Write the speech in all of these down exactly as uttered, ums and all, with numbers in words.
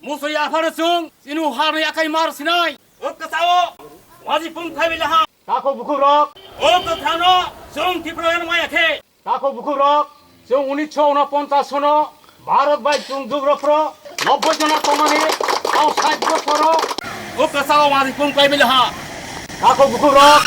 Musui aphano chwng chini harni akai mar sinai. O kwchao waji pung phaibai laha. Takhuk bukhuk rok. O kwchano chwng Tripura maya khe. Takhuk bukhuk rok, chwng unisho unoponchas sono Bharat bai chwng jugrapro nobboi jona tongmani, tao sait bosoro o kwchao waji pung phaibai laha. Takhuk bukhuk rok.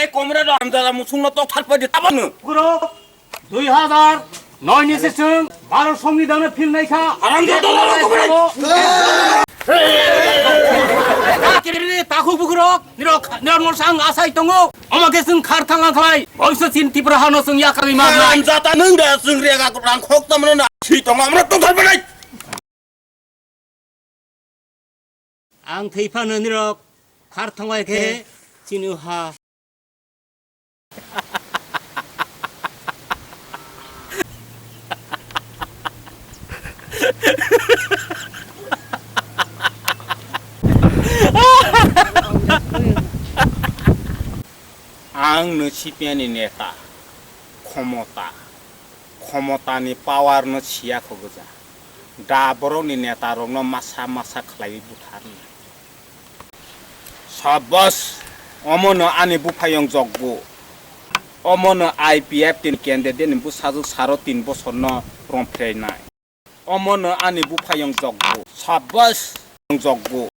Ei comrade haramjada musungno tokthar padi tabangno. Guru, dui hazar noi ni se chwng Bharat Songbidan no phil naikha. Haramjada dolo kubri. Kiri takhuk bukhuk rok, nirok, nirok mor sang asai tongo. Omo khe chwng khar thang khlai. Boiso chin Tripura hano chwng yakari ma. Haramjada nung da chwng rega rang khok tamno na. Si tongo amro tokthar padi. Ang thwi phano nirok khar thangbai khe chini ha. Ang no C P I ni neta, khomota, khomota ni power no siya kho gwja. Da borok ni neta rok no masa masa khlaiwi butharnai. Sabbas, omo no ani buphayong jokgo. Omo no I P F T ni candidate ni bwsajwk saro tin bosor no romphreinai. Omo no ani buphayong jokgo. Sabbas, jokgo.